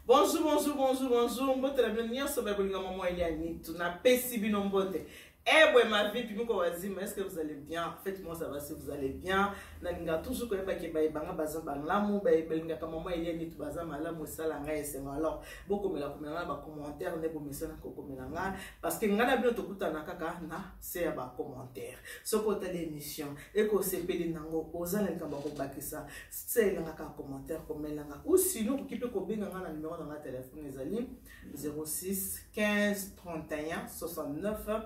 Bonjour, bonjour, bonjour, bonjour. Mbote na bino nyonso ba kolinga maman Eliane. Tunapesi bino mbote. Eh ouais, ma vie, puis moko wazima, est-ce que vous allez bien? Faites-moi savoir si vous allez bien. Nalinga toujours koyeba ke baye banga baza malamu, baye balingaka maman Eliane tu baza malamu esala ngai esengo. Alors, bokomela komela na ba commentaire nde bomesana kokomela nga parce que nga na bino tokutana kaka na se ya ba commentaire. Soki otali émission ekosepeli nango, oza na likambo ya kobakisa, selanga kaka commentaire komela nga ou sinon okoki mpe kobenga nga na numero na nga telefone ezali 06 15 31 69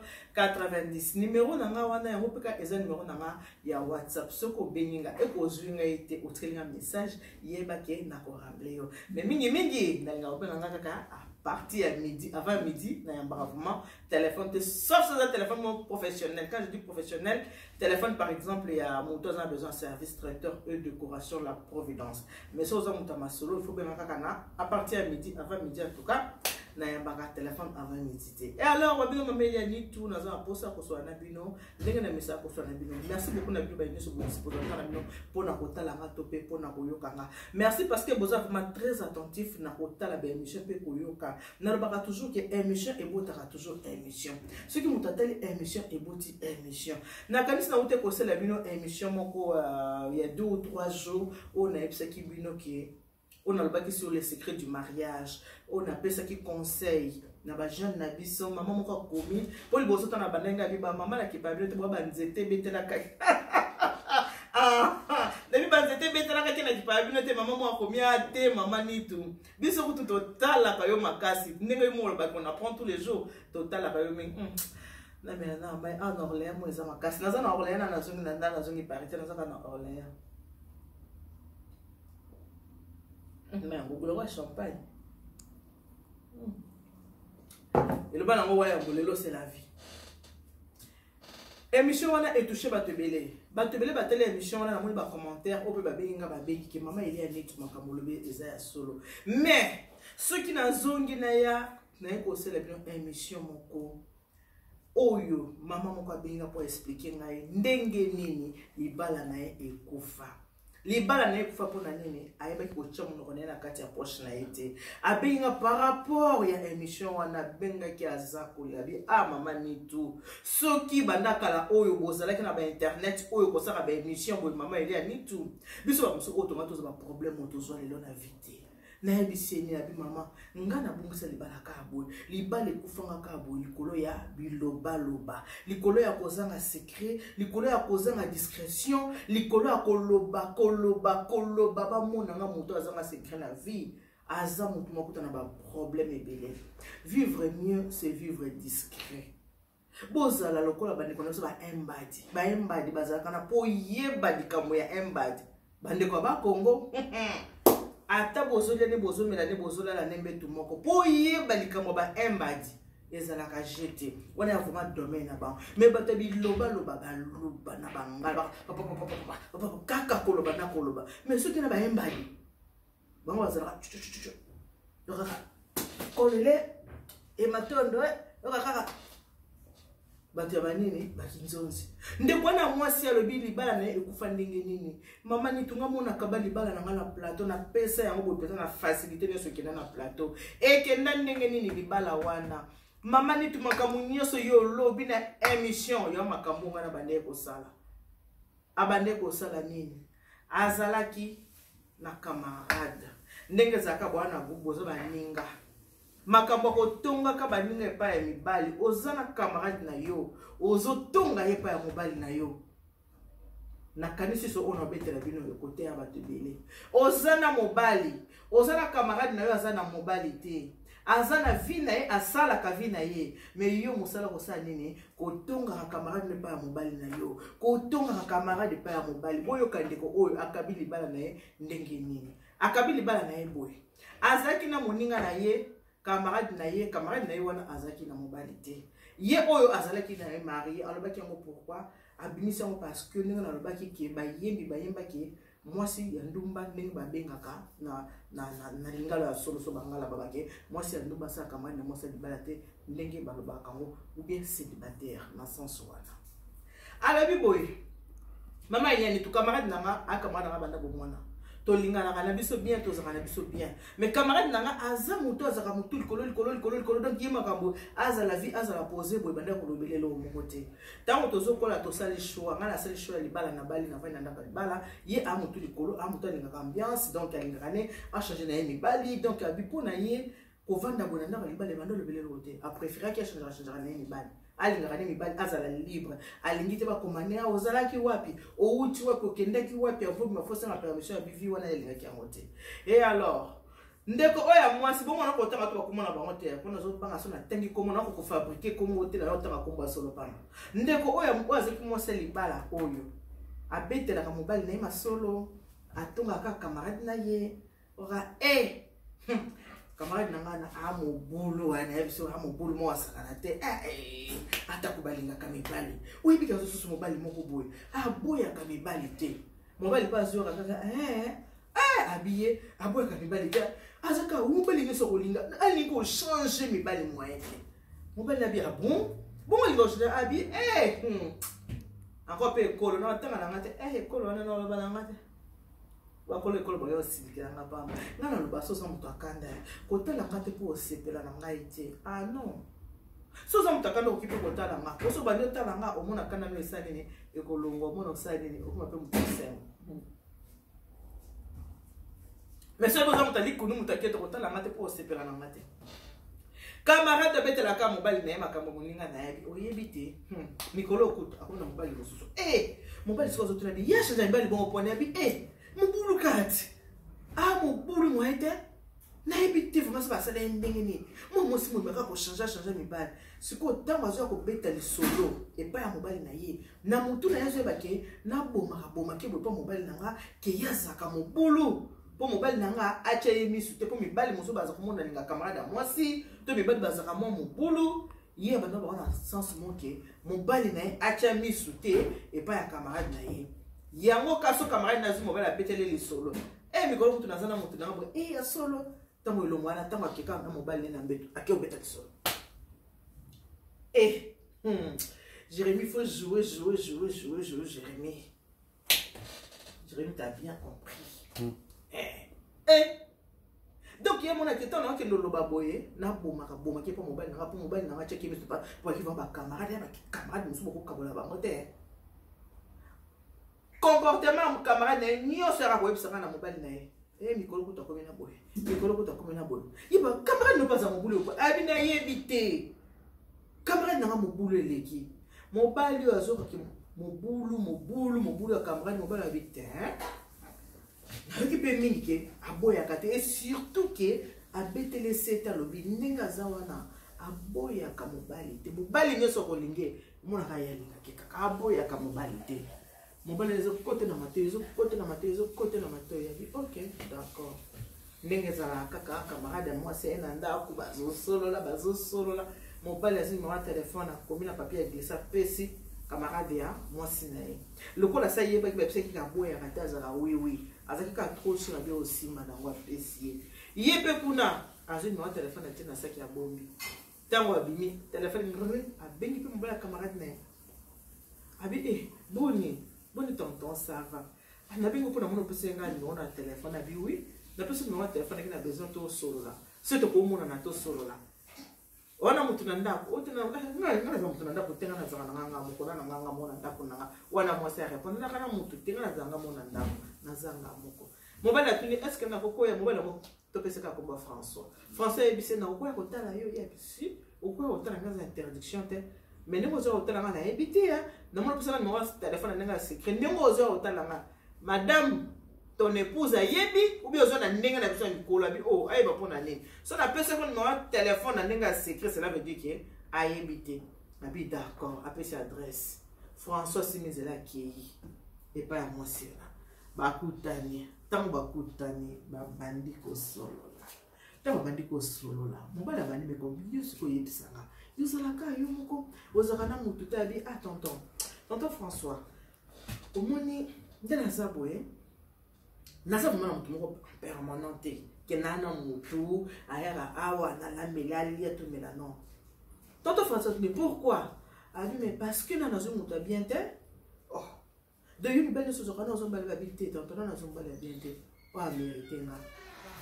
90 numero na nga wana yango mpe kaka eza numero na nga ya whatsapp soki obengi nga ekozwi ngai te otikeli nga message yeba ke nakoramble yo mais mingimingi nalinga kobenga nga kaka à partir ya midi, avant midi nayambaka vraiment téléphone te, sauf soza téléphone moko professionnel. Quand je dis professionnel, téléphone par exemple ya moto aza na besoin service traiteur et décoration La Providence. Mais soki oza moto ya masolo, il faut benga kaka na à partir ya midi, avant midi en tout cas nayambaka téléphone avant midi te. Et alors babino mameli ya nitu, naza na mposa kosola na bino ndenge na mesa kosola na bino. Merci beaucoup na bino baye nyonso bodisposaka na bino mpona kotala nga to mpe mpona koyoka nga. Merci parce que boza vraiment très attentif na kotala baémission mpe koyoka. Nalobaka toujours ke émission ebotaka toujours émission. Soki moto atali émission, eboti émission. Nakanisi nauti kosala bino émission moko ya 2 ou 3 jours oyo nayebisaki bino ke oyo nalobaki sur les secrets du mariage, oyo napesaki conseil na bajeune na biso. Mama moko akomi mpo liboso ta na bandenge abi bamama na kipa bino te, boa banzete ebetelaka nabi, banzete ebetelaka te na kipa bino te. Mama moko akomi ate mama nitu, biso kutu totalaka yo makasi ndenge yo moko olobaki, on apprend tous les jours, totalaka yo mingi. Namela na mai awa na Orléans mo eza makasi. Naza na Orléans, na nazongi na nda, nazongi Paris te, nazaka na Orléans. Mai yango goloko ya champagne eloba nango wa yango lelo, c'est la vie. Émission wana etouche bato ebele, bato ebele batali émission wana. Namoni bacommentaire oyo mpe babengi nga, babengi ke mama Elia neti makambo olobi eza ya solo. Mais soki nazongi na ya naye kosala bino émission moko oyo mama moko abengi nga mpo expliquer ngai ndenge nini libala na ye ekufa. Libala na ye ekufa mpona nini? Ayebaki kotia monoko na ye na kati ya poche na ye te. Abengi nga par rapport ya émission wana. Abengaki, aza kolela bi: "Ah mama nitu, soki banda kala oyo bozalaki na bainternet oyo kosala baémission boye, mama Elia nitu, biso bamosusu oyo tonga tozwa baproblème oyo tozwa lelo na vie te." Nayebisi ye nini? Abi: "Mama, nga nabongisa libala kaka boye, libala ekufanga kaka boye likolo ya bilobaloba, likolo ya kozanga secret, likolo ya kozanga discrétion, likolo ya koloba koloba koloba. Bamonanga moto azanga secret na vie, aza motu makuta na baproblème ebele. Vivre mieux, c'est vivre discret." Bozala lokola bandeko na biso baembadi. Baembadi bazalaka na mpo yeba likambo ya embadi. Bandeko ya Bakongo, ata bozolia nde bozomela nde bozolala nde mbetu moko, mpo yeba likambo ya baembadi ezalaka jete wana ya vraiment domaine na bango. Mais bato ya bilobaloba, baloba na bangala kaka koloba na koloba. Mais soki na baembadi, bango bazalaka kaka kolele ematondo, yoka kaka bato ya banini bakinzonzi. Ndeko wana mwasi alobi libala na ye ekufa ndenge nini? "Mama Nitunga, monaka ba libala na nga na plateau, napesa yango boye mpenza na facilité nyonso, ekenda na plateau. Ekenda ndenge nini libala wana? Mama Nitu, makambo nyonso yo olobi na émission ya makambo nga na bandeki kosala." Abandeki kosala nini? Azalaki na camarade, ndenge ezalaka bwana na groupe, boza baninga, makambo ya kotongaka baninga epai ya mibali. Oza na camarade na yo, ozotonga ye epai ya mobali na yo. Nakanisi so oyo nabetela bino ekote ya bato ebele. Oza na mobali, oza na camarade na yo, aza na mobali te, aza na vie na ye, asalaka vie na ye. Mais yo mosala kosala nini? Kotongaka camarade no epai ya mobali na yo, kotongaka camarade epai ya mobali. Boyoka ndeko oyo akabi libala na ye ndenge nini. Akabi libala na ye boye: azalaki na moninga na ye, camarade na ye. Camarade na ye wana azalaki na mobali te, ye oyo azalaki na ye marié. Alobaki yango pourquoi abimisi yango? Parce que ndenge nalobaki ke bayembi bayembaki mwasi ya ndumba, ndenge babengaka na lingala ya soloso, bangala babake mwasi ya ndumba asalaka mani na mwasi ya libala te, ndenge balobaka yango, ou bien célibataire na sens wana. Alobi boye: "Mama Eliani tu, camarade na nga, acamarade na nga banda bomwana. Tolinganaka na biso bien, tozalaka na biso bien, mais camarade na nga aza moto azalaka motu likolo likolo likolo likolo. Donc ye makambo azala vie, azala pose boye, banda kolobela eloko moko te. Ntango tozokola, tosali choix. Ngai nasali choix ya libala, na bali, navandi na ndako ya libala. Ye a motu likolo, a motu alingaka ambiance, donc alingaka ne achange na ye mibali. Donc abi mpo na ye kovanda boye na ndako ya libala, ebanda olobela eloko te. Apréféraki achangeaka changeaka na ye mibali, alingaka nde mibali, azala libre, alingi te bakoma ne awa ozalaki wapi, owuti wapi, okendaki wapi, avobima fosanga permission ya bivi wana, alingaki yango te. E alors ndeko oyo ya mwasi bongo na kotanga to bakoma na bango te, mpo nazobanga so natangi kombo nako kofabrike kombo te, na otanga kombo ya solo pamba. Ndeko oyo oyo azalaki mwasi ya libala oyo abetelaka mobali na ye masolo, atongaka camarade na ye oka e eh! Camarade na ngai na amobulu wana ya biso, amobulu moko asakana te. Eh, eh, atako balingaka mibali, oyebi kazo susu mobali moko boye aboyaka mibali te. Mobali mpe azwaka kaka eh, eh, abiye aboyaka mibali te, azaka mobali nyonso akolinga, alingi kochange mibali moyen te. Mobali na bi ah bon, bongo alinga kochange abi eh, Encore mpe ekolo na otanga na nga te, eh, ekolo wana na oloba na nga te. Bakolo ekolo bayo osilikela nga pamba. Nga naloba so oza moto akanda ya kotala nga te mpo osepela na ngai te. Ah non, so oza moto akanda, okoki mpe kotala nga. Oso obandi otala nga, omona kanda no esali nini, ekolongwa. Omona osali nini, okoma mpe moto esengo. Mais soki oza moto alikunu, moto akete, kotala nga te mpo osepela na nga te. Camarade abetelaka mobali na ye makambo moninga na yebi, oyebi te. Mikolo okuta akomi na mobali mosusu. E mobali soki azotuna bi ya change mibali bongo pona yabi e mobulu kati a mobulu moye te, nayebi te vraiment so basala ye ndenge nini. Mwa mwasi momeka kochange change mibali. Sikoyo ntango azoya kobeta lisolo epai ya mobali na ye, na motu na ye azoyeba ke nabomaka bomaki boye mpo mobali na nga ke ye azalaka mobulu, mpo mobali na nga atya ye misu te, mpo mibali mosusu baza komona alinga camarade ya mwasi to mibali bazalaka mwa mobulu. Ye abanda bango na sens moke, mobali na ye atya misu te epai ya camarade na ye. Yango kaso camarade nazwi mobali abeteli lisolo e mikolo kutu naza na motu nanga boye e ya solo. Ntango elongo wana, ntango akeka na mobali ne na mbeto, ake obeta lisolo e Jérémy, faut jouer, jouer, jouer, jouer, jouer, Jérémy. Jérémy, t'as bien compris. Eh. Eh. Donc, ye monaki ntango nakende oloba boye, nabomaka bomaki mpo mobali nanga, mpo mobali nanga atiaki miso po akiva bacamarade ya bacamarade mosusu, bokokabola bango te. Comportement ya camarade na ye nyonso yaka koyebisaka na mobali na ye: e mikolo kutu akomi na boye, mikolo kutu akomi na boye. Yeba camarade no mpe aza mobulu, abi nayebi te, camarade nanga mobulu eleki. Mobali oyo azokaki mobulu mobulu mobulu ya camarade, mobali abi te, nayoki mpe mingi ke aboyaka te, et surtout ke abeteli esete, alobi ndenge aza wana aboyaka mobali te, mobali nyonso akolinge, omonaka ye alingaki kaka, aboyaka mobali te. Mobali ezokota na matoi, ezokota na matoi, ezokota na matoi. Abi ok, d'accord. Ndenge ezalaka kaka, camarade ya mwasi aye na ndako, bazosolola bazosolola, mobali azwi numéro ya telefone, akomi na papier ya glisse, apesi camarade ya mwasi na ye. Lokola sa yebaki bayebisaki kaboyaka te, azalaka wiwi, azalaki kaka trop sur abi osimba nango, apesi ye. Ye mpe kuna azwi numéro ya telefone, atie na saki ya bombi. Ntango abimi telefone, abengi mpe mobali ya camarade na ye, abi e boni boni tonton, ça va? Nabengi mpo namoni opesi ngai numéro na telefone. Abi oui, napesi numéro ya telefone, aki na besoin tosolola, soki tokomonana tosolola. Wana motu na ndako, ngai naza motu na ndako te, ngai nazalaka na nganga moko na nganga moko na ndako na nga wana. Mwasi arépondre naka na motu te, ngai nazalanga mo na ndako, nazanga moko. Mobali atuni: est ce que nakokoya? Mobali yango topesaka komba François. François ayebisi: nakokoya kotala yo. Ye abisi: okoya kotala nga, aza interdiction te, mais ndenge ozoya kotala nga, nayebi te. Namona opesaka numéro ya telefone na ndenge ya secret. Ndenge ozoya kotala nga, madame ton épouse ayebi ou bien oza na ndenge na biso ya mikolo? Abi o ayeba mpo na nini? So napesaki numéro ya telefone na ndenge ya secret, cela veut dire ke ayebi te. Abi d'accord, apesi adresse. François simi nzela, akei epai ya mwasi wana, bakutani. Ntango bakutani, babandi kosolola. Ntango babandi kosolola, mobali abandi meko: yo sikoyo oyebisanga, yo ozalaka yo moko, ozalaka na motu te? Abi: ah tonton, tonton François, omoni nde naza boye, naza vraiment na motu moko permanent te, ke naa na motu ayaka awa nalamela, alia, tomela. Non, tonton François, mais pourquoi? Abi: mais parce que na nazwi moto ya bien te. Oh, donc yo mibali nyonso ozwaka na ozomibali? Babi te, tonton, na nazwi mobali ya bien te. Oyo amerite nga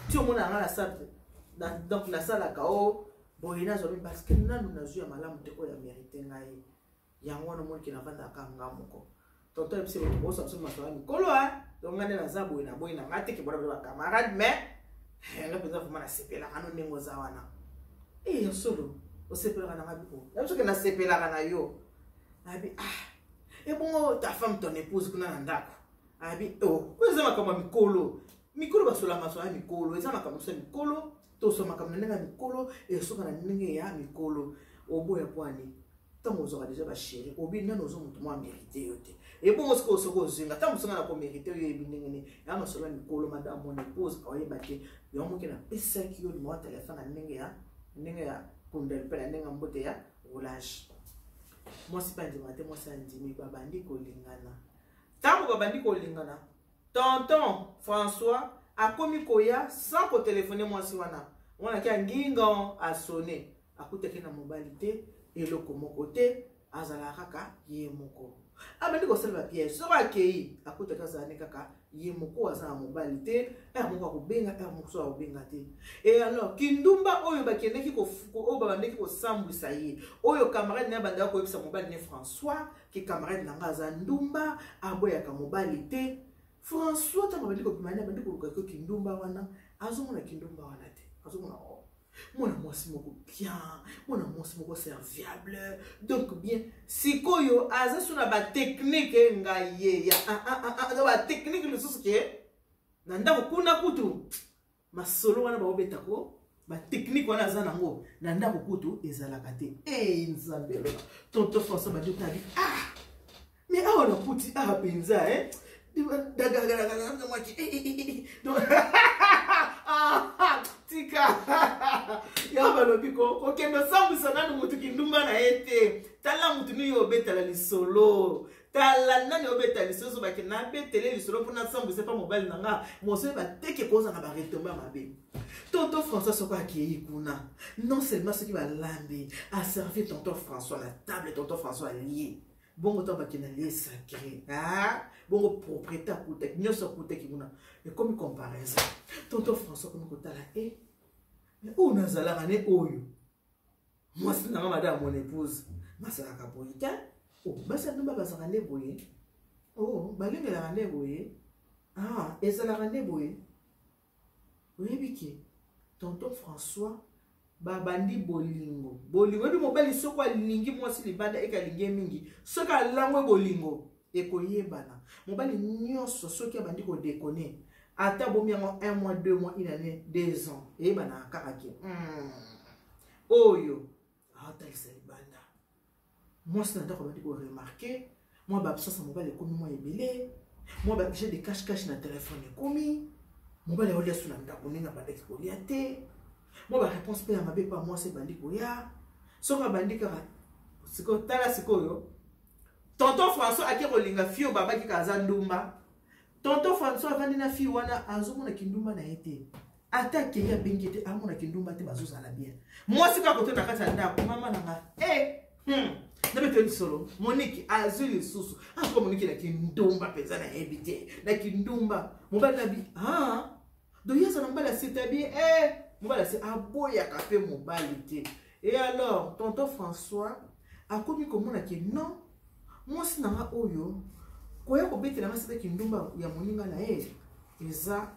ti omona nga na donc nasalaka o oh, boye nazwa mi parce que nanu nazwi ya malamu te oyo amerite ngai. Yango wana omoni ke navandaka nga moko. Tonton yebisi bato bosa biso masolo ya mikolo a donc nga nde naza boye na boye na nga te ke bona bino bacamarade, mais eh, nga mpenza vraimen nasepelaka no ndenge oza wana. E ya solo osepelaka na nga biko ya biso ke nasepelaka na yo. Abi ah, ebongo ta femme, ton épouse kuna na ndako? Abi oh, oyo eza makambo ya mikolo. Mikolo basolaka masolo ya mikolo, eza makambo mosusu ya mikolo, toswa makambo na ndenge ya mikolo, esoka na ndenge ya mikolo. Oboya po ani ntango ozwaka deja bachéri, obi nano ozwa moto mwa mérite yo te. Ebongo sikoyo soki ozwi nga, ntango mosu nga na komérite yo, oyebi ndenge nini ya masolo ya mikolo. Madame mon épouse oyeba te yango moke napesaki yo numero ya telefone na ndenge ya kundel mpe na ndenge ya mbote ya roulage. Mwasi mpe andimaka te, mwasi andimi, babandi kolingana. Ntango babandi kolingana, tonton François akomi koya sans kotelefone mwasi wana. Wana ki anginga asone, akutaki na mobali te, eloko moko te, azalaka kaka ye moko. Abandi kosala bapiège. Soki akei, akutaki azala ne kaka ye moko, aza na mobali te. Heure moko akobenga, heure moko so akobenga te. Et alors kindumba oyo bakendaki, oyo babandaki kosambwisa ye, oyo camarade na ye abandaka koyebisa mobali ne François ke camarade na nga aza ndumba, aboyaka mobali te. François ntango abandi kobima ne, abandi koluka ko kindumba wana, azomona kindumba wana te. Azomona oh, mwana mwasi moko bien, mwana mwasi moko serviable, donc bien. Sikoyo aza so na batechnique ngai ye ya ah, ah, ah, batechnique lisusu ke na ndako kuna kutu masolo wana baobetako batechnique wana aza nango na ndako kutu ezalaka te. E Nzambe aloba, tonton François baduka abi ah, mais awa nakuti awa mpenza eh? Dagagadagagamwaki tika ya balobi kokende osambwisa nanu motu kindumba na ye te. Tala motu nini obetala lisolo, tala nani obeta lisolo. So bakende nabetele lisolo mpona asambwisa mpa mobali na nga moso, bateke koza na baretombées mabe. Tonton François soko akei kuna, non seulement soki balambi, aservi tonton François na table, tonton François alie bongo. Ntango bakende lieu sacré, ah, bongo propriété akutaki nyonso, akutaki kuna ekomi comparaison. Tonton François akomi kotala e mais oyo nazalaka ne oyo mwasi nanga madame mon épouse basalaka boye te. Oh, basi ya ndumba bazalaka nde boye? Oh, balengelaka nde boye? Ah, ezalaka nde boye? Oyebi ke tonton François babandi bolingo. Bolingo, oyebi mobali soki alingi mwasi libanda eke alingi ye mingi, soki alangwe bolingo ekoyebana. Mobali nyonso soki abandi kodéconner, ata bomi yango un mois, 2 mois, une année, 2 ans, eyebanaka kaka ke oyo aotalisa libanda. Mwasi na ndako abandi koremarquer mwa baabsence ya mobali ekomi mwa ebele, mwa baobjet de cache cache na telefone ekomi, mobali aolia so na ndako ndenge abandaki kolia te, mwa baréponse mpe ya mabe mpa mwasi ebandi koya. Soki abandi kaka sikoyo, tala sikoyo tonton François ake kolinga fille babaki kaka aza ndumba. Tonton François avandi na fille wana, azomona kindumba na ye te. Ata akei, abengi te, amona kindumba te, bazozala bien. Mwasi kaka kote na kati ya ndako, mama na nga e nabe lisolo. Moniki azwi lisusu azoka Moniki na kindumba mpenza, nayebi te na kindumba. Mobali na bi ah, donc ye aza na mobali asetabi e mobali ase aboyaka mpe mobali te. Et alors tonton François akomi komona ke non, mwasi na nga oyo koya kobetela nga sete kindumba ya moninga na ye eza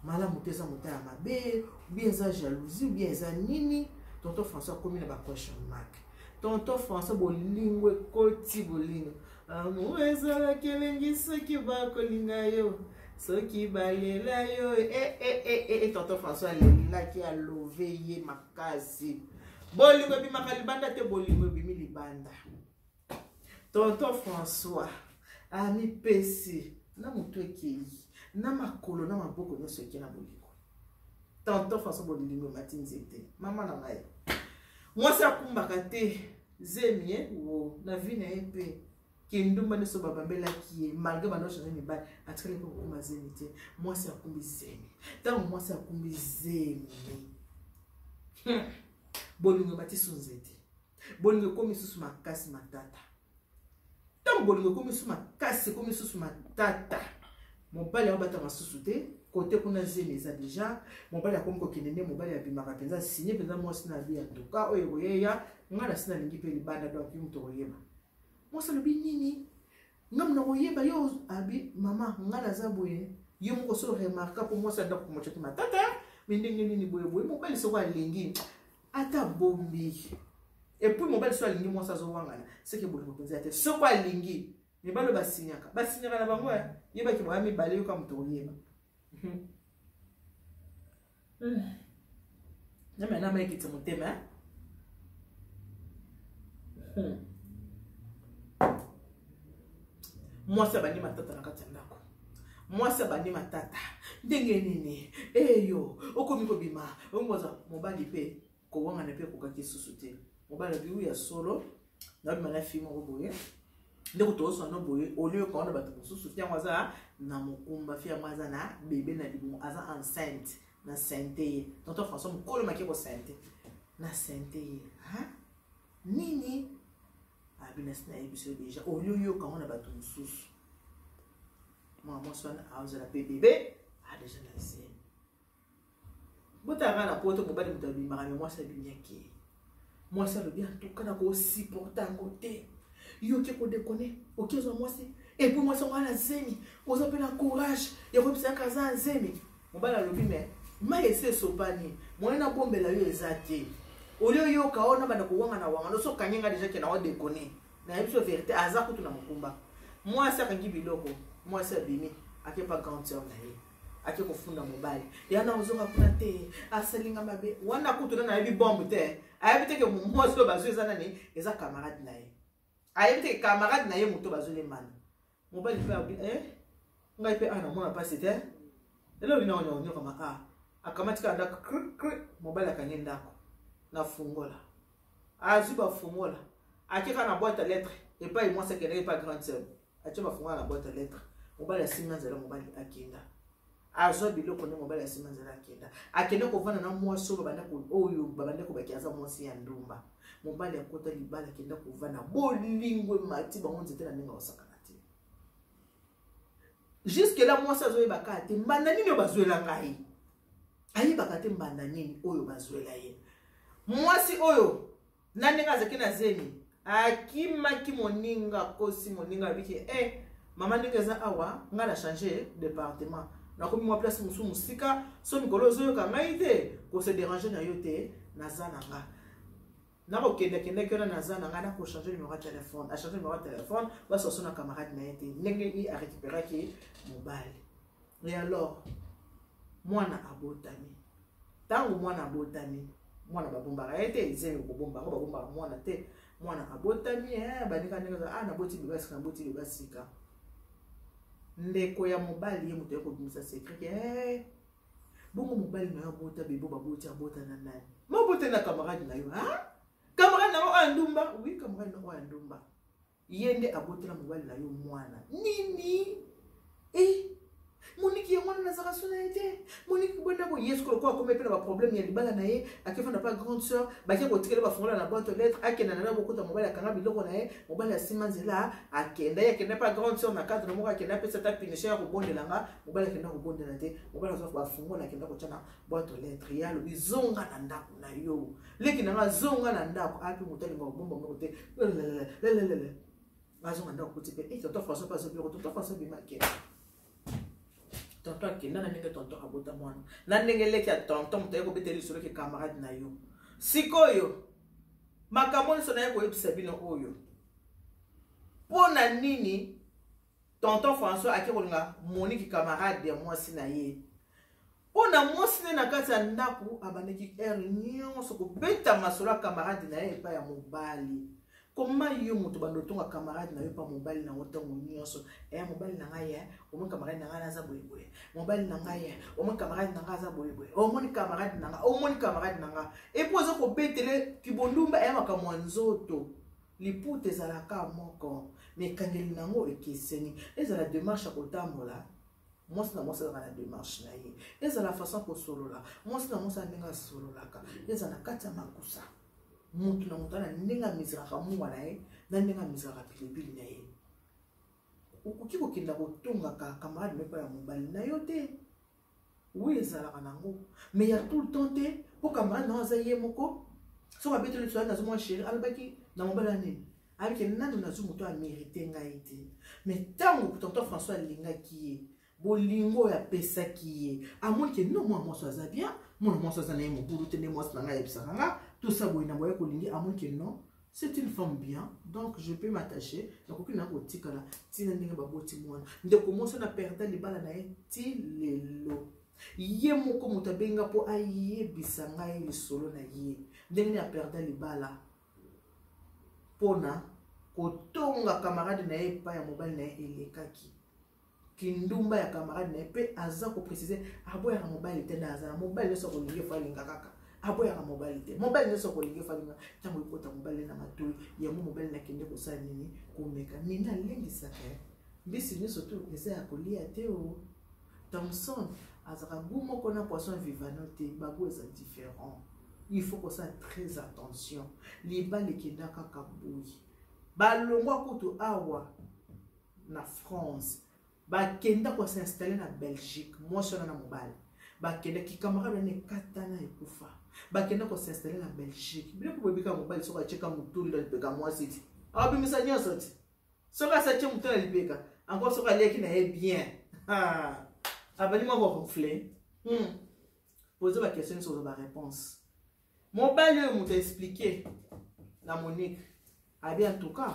malamu te, eza mota ya mabe, bien eza jalousie, bien eza nini. Tonton François akomi na baquestion mark. Tonton François, bolingo ekoti, bolingo, amour ezalaki elengi soki bakolinga yo, soki balela yo. E, e, e, e, e, tonton François alelaki, alove ye makasi. Bolingo ebimaka libanda te, bolingo ebimi libanda. Tonton François amipesi na motu ekei na makolo na maboko nyonso eke na bolingo. Tonton François, bolingo emati nzete. Mama na ngai, mwasi akumbaka te zemi ye wo na vie na ye mpe kindumba nyonso babambelaki ye, malgré bando change mibali, atikali mpe kokoma zemi te. Mwasi akumbi zemi. Ntango mwasi akumbi zemi, bolingo emati su nzete, bolingo ekomi susu makasi matata. Ntango bolingo ekomi susu makasi, ekomi susu matata, mobali yango batama susu te. Kote kuna zemi eza deja, mobali akomi kokende nde mobali abimaka mpenza signe mpenza mwasi na abi antuka oyo ekoyeya ngai nasi nalingi mpe libanda donc yo moto okoyeba. Mwasi alobi nini? Ngai mona koyeba yo abi mama ngai naza boye yo moko so remarka mpo mwasi ya ndako komotyaki matata me ndenge nini boye boye mobali soko alingi ata bombi epuis mobali so alingi mwasi azowangana seke bolingo mpenza te soko alingi mibali oyo basinyaka basinyaka na bango eh. yebaki baya mibale yoka moto koyeba nzambe na maekitisa motema eh? Mwasi abandi matata na kati ya ndako mwasi abandi matata ndenge nini eyo okomi kobima ongoza mobali mpe kowangana mpe ekokaki lisusu te mobali abi ya solo nabima na fille moko boye ndeko tozosana no boye olie okaona bato mosusu fi yango aza na mokumba fi yango aza na bebe na libumu aza enceinte na sente ye tonton François mokolo maki kosente na sente ye ha nini abi nasi nayebi biso deja olie oyoka yango na bato mosusu mwana mwasi wana azala mpe bebe adeja na zemi botala na poto mobali moto abimaka me mwasi abimi akei mwasi alobi antuka na kosupporte yango te yo oke kodekone oke ozwa mwasi epuis mwasi yango ana zemi oza mpe na courage ya koyebisa yaka aza na zemi mobali alobi me mai esi esopani moyen nabombela yo eza te olie oyoka oyo nabanda kowangana wangana oso okangi nga deja ke na odekone nayebi so verité aza kutu na mokumba mwasi akangi biloko mwasi abimi akepa grande sœur na ye ake kofunda mobali ya na ozonga kuna te asalinga mabe wana kutu nani ayebi bombe te ayebi te ke mwasi oyo bazwi eza nani eza camarade na ye ayebi te ke camarade na ye moto bazwi lemana mobali mpe abi eh, ngai mpe ana mona mpasi te lelo olina onyokama a akamati kaka ndako kri kri mobali akangi ndako na fungola azwi bafungola akeka na boîte à lettre epai mwasi akendaki epai grande sœur atie bafungola na boîte à lettre mobali asimba nzela mobali akenda azwa biloko nde mobali asimba nzela akenda akende kovanda na mwasi oyo oyo babanda kobaki aza mwasi ya ndumba mobali akota libala akenda kovanda bolingo emati bango nzete na ndenge osakana te jusque la mwasi azoyeba kaka te mbanda nini oyo bazwela ngai ayebaka te mbanda nini oyo bazwela ye mwasi oyo na ndenge azalaki na zemi akimaki moninga akosi moninga alobiki e eh, mama ndenge eza awa ngai na change departement nakomi mwa place mosusu mosika so mikolo ozoyoka ngai te kose déranger na yo te naza na nga nakokendakendaki wana naza na ngai nakochange numero ya telefone achange numero ya telefone basoso na camarade na ye te ndenge nini arécupéraki mobali et alors mwana abotami ntango mwana abotami mwana babombaka ye te zemi kobomba yango babombaka mwana te mwana abotami eh, baninga ndenge ah, naboti beba sika naboti beba sika ndeko ya mobali ye moto ya kobimisa secret ke eh, bongo mobali na yo abota bebo baboti abota na nani mabota na camarade na yo ah? camarade na yo oyo ndumba oui camarade na oyo ndumba ye nde abotela mobali na yo mwana nini e moniki yango wana nazalaka so na ye te moniki bonda boye ye sikoyo lokola akomi mpe na baproblème ya libala na ye akefanda pa grande sœur bake kotikela bafongola na boîte lettre akenda na bokuta mobali akanga biloko na ye mobali asima nzela akenda ye akenda pa grande sœur na cadre moko akenda apesa ata punition ya kobondela nga mobali akenda kobondela te mobali azwa bafongola akenda kotya na boîte lettre ye alobi zonga na ndako na yo leki na nga zonga na ndako api moto alinga kobomba moko te lelelelelele azonga ndako kuti mpe eh, tonton François mpe azobiloko tonton François bima akenda tonton akenda na ndenge tonton abota mwana na ndenge leki ya tonton moto aye kobetela lisolo ke camarade na yo sikoyo makambo nyonso naye koyebisa bino oyo mpo na nini tonton François ake kolinga Monique camarade ya mwasi na ye mpo na mwasi ne na kati ya ndako abandaki heure nyonso kobeta masolo ya camarade na ye epai ya mobali koma yo moto bando otonga camarade na yo epai mobali na yango ntango nyonso e mobali na ngai ye omoni camarade na ngai aza boyeboye mobali na ngai ye omoni camarade na ngai aza boyeboye omoni camarade na ngai omoni camarade na ngai epo oza kobetele kibondumba eya makambo ya nzoto liputa ezalaka moko me ekangeli na yango ekeseni ezala demarche ya kotambola mwasi na mwasi azalaka na demarche na ye ezala façon kosolola mwasi na mwasi ndenge asololaka ezala na kati ya makusa motu na moto ana ndenge amizalaka mungwa na ye na ndenge amizalaka pilipili na ye okoki kokenda kotongaka camarade moko ya mobali na yo te. Oui, ezalaka nango, mais ya tout le temps te, mpo camarade nango aza ye moko. Soki abeteli biso, nazomwa chéri, alobaki na mobali ya nini, abike nanu nazwi moto amérite ngai te. Mais ntango tonton François alingaki ye, bolingo oyo apesaki ye, amoni ke no, mwana mwasi aza bien, mwana mwasi aza na ye mobulu te, nde mwasi na ngai ayebisaka nga tosa boye na boye kolingi, amoni ke non, c'est une femme bien, donc je peux m'attacher, nakoki na kotikala ntina ndenge baboti mwana. Ndeko mwasi na perda libala na ye ti lelo. Ye moko moto abenga mpo ayebisa ngai lisolo na ye, ndenge nini aperda libala mpona kotonga camarade na ye epai ya mobali na ye. Elekaki kindumba ya camarade na ye, mpe aza koprécise, aboyaka mobali te, nde aza na mobali nyonso akolingi efo alinga kaka. Aboyaka mobali te, mobali nyonso akolingi efo alinga. Ntango ekota mobali na matoi yango, mobali nakende kosala nini? Komeka nini? Alengisaka mbisi nyonso tu eza ya kolia te. O Thomson azalaka gu moko na poisson vivano te, bagu eza différent. Il faut kosala très attention. Libala ekenda kaka boye, balongwa kutu awa na France, bakenda kosinstalle na Belgique. Mwasi wana na mobali bakendaki, camarade wana ekatana, ekufa, bakenda kosinstalle na Belgique. Biloko boyebika, mobali soki atieka motundu na lipeka, mwasi ti abimisa nyonso ti soki asatie motu na lipeka encore, soki aliaki na ye bien, abandi mwa koronfle. Pose baquestion nyonso, ozwa baréponse. Mobali oyo moto aexplike na Monique abi: en tout cas,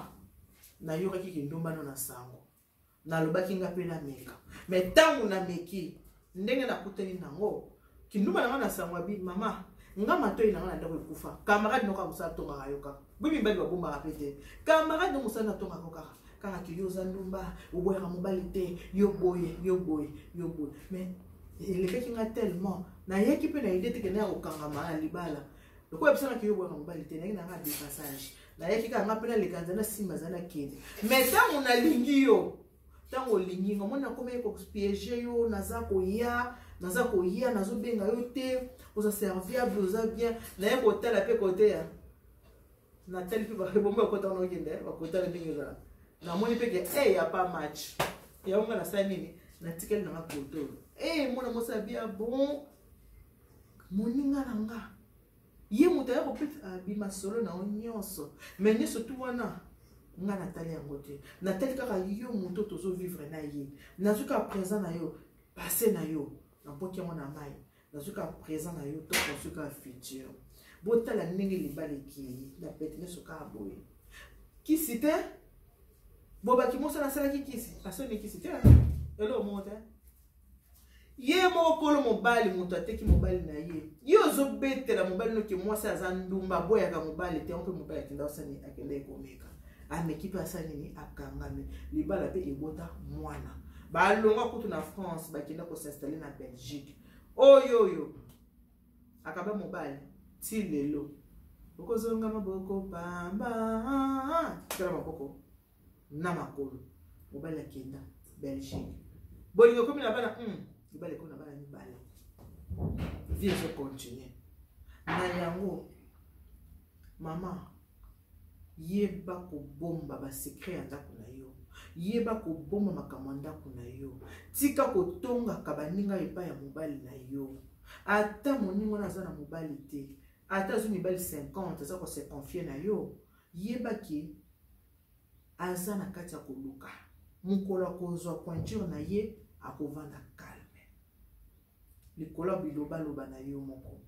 nayokaki kindombano na sango, nalobaki nga mpe nameka, mais ntango nameki, ndenge nakutani nango kindumba na nga na sango, abi: mama, nga matoi na nga na ndako ekufa. Camarade noko mosala atongaka yo kaka boyi, mibali babombaka mpe te. Camarade no mosala natongaka kaka kaka ke yo oza ndumba, oboyaka mobali te, yo boye, yo boye, yo boye. Mais elekaki nga tellement, nayaki mpe na idée te kende ya kokangama na libala. Lokola bisanaki yo boyaka mobali te, nayaki na nga de passage, nayaki kaka nga mpe naleka nzela, nsima aza nakende. Mais ntango nalingi yo, ntango olingi nga, omoni nakomaki kopiéger yo, naza koya, naza koya, nazobenga yo te, oza serviable, oza bien. Naye kotala mpe kote ya natali mpe bombo ekota wana, okende bakotala ndenge ezala, namoni mpe ke e ya pas match. Yango nga nasala nini? Natikali nanga kote oyo. E mwana mwasi abia bon, moninga na nga, ye moto aya kopesa abima solo na yo nyonso. Mais nyonso tu wana, nga natali yango te, natali kaka yo moto tozovivre na ye. Nazwi kaka présent na yo, passé na yo naboki yango na mai, nazwi kaka présent na yo, to nazwi kaka futur. Botala ndenge libala ekei na pete nyonso kaka boye. Kisi te, bobaki moso nasalaki kisi, asoni kisi te, eloko moko te. Ye moko kolo mobali, moto ateki mobali na ye, ye ozobetela mobali noki mwasi aza ndumba, aboyaka mobali te. Mpe mobali akenda osani, akenda ekomeka, ameki mpe asali nini? Akangami. Libala mpe ebota mwana. Balongwa kutu na France, bakenda kosinstalle na Belgique. Oyo oyo akaba mobali ti lelo, okozonga maboko pamba, tikala maboko na makolo. Mobali akenda Belgique, bolingo ekomi na bana, libala ekomi na bana mibale, vie ezocontinue na yango. Mama, yeba kobomba basecret ya ndako na yo, yeba kobomba makambo ya ndako na yo. Tika kotongaka baninga epai ya mobali na yo. Ata moninga wana aza na mobali te, ata azwi mibali 50, aza kose confier na yo, yebaki aza na kati ya koluka. Mokolo akozwa pointure na ye, akovanda calme likolo ya bilobaloba na yo moko,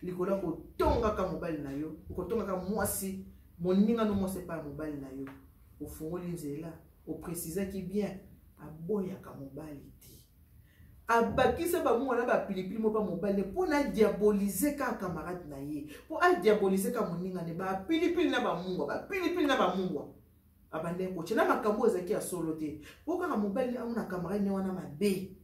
likolo ya kotongaka mobali na yo, okotongaka mwasi moninga no mwasi epai ya mobali na yo. Ofungoli nzela, oprécisaki bien, aboyaka mobali te, abakisa bango wana bapilipili moko pa mobali mpo na diabolize kaka camarade na ye, mpo adiabolize kaka moninga ne. Bapilipili na bamungwa, bapilipili na bamungwa, abandaki kotya na makambo oyo ezalaki ya solo te, mpo kaka mobali amona camarade ne wana mabe,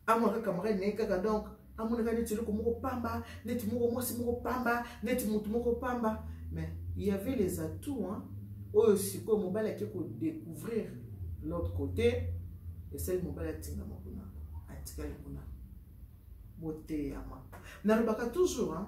amonaka camarade na ye kaka, donc amonaka neti eloko moko pamba, neti moko mwasi moko pamba, neti motu moko pamba. Mais il y avait les atouts, hein, oyo sikoyo mobali ake kodécouvrir l'autre côté. Esali mobali atingama kuna, atikali kuna. Boteyama, nalobaka toujours, hein?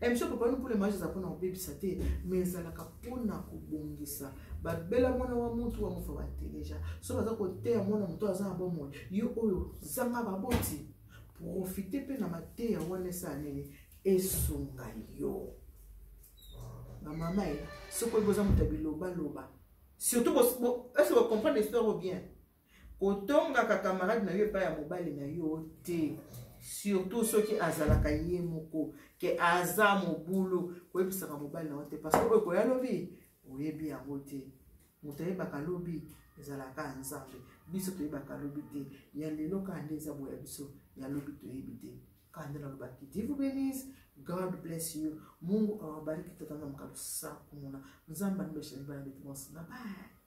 Émission Papa nous pour le mariage eza mpona kobebisa te, mais ezalaka mpona kobongisa. Babela mwana wa mutu wa mofa bateleja so baza koteya mwana moto aza na bomoi, yo oyo zanga baboti, profite mpe na mateya wana esala nini, esunga yo. Bamama ye, soki oyebi oza moto ya bilobaloba, surtout ese bocomprendre histoire o bien, kotongaka camarade na yo epai ya mobali na yo te, surtout soki azalaka ye moko ke aza mobulu, koyebisaka mobali na yo te, parce que oyo koya lobi oyebi yango te. Moto ayebaka lobi ezalaka ya Nzambe, biso toyebaka lobi te. Ya lelo kaka nde eza boya, biso ya lobi toyebi te. Kaka nde nalobaki, Dieu vous bénisse, God bless you, Mungu awabariki. Tata na mokalo sakumuna, Nzambe anibeshani bana betu bonse. Bye bye.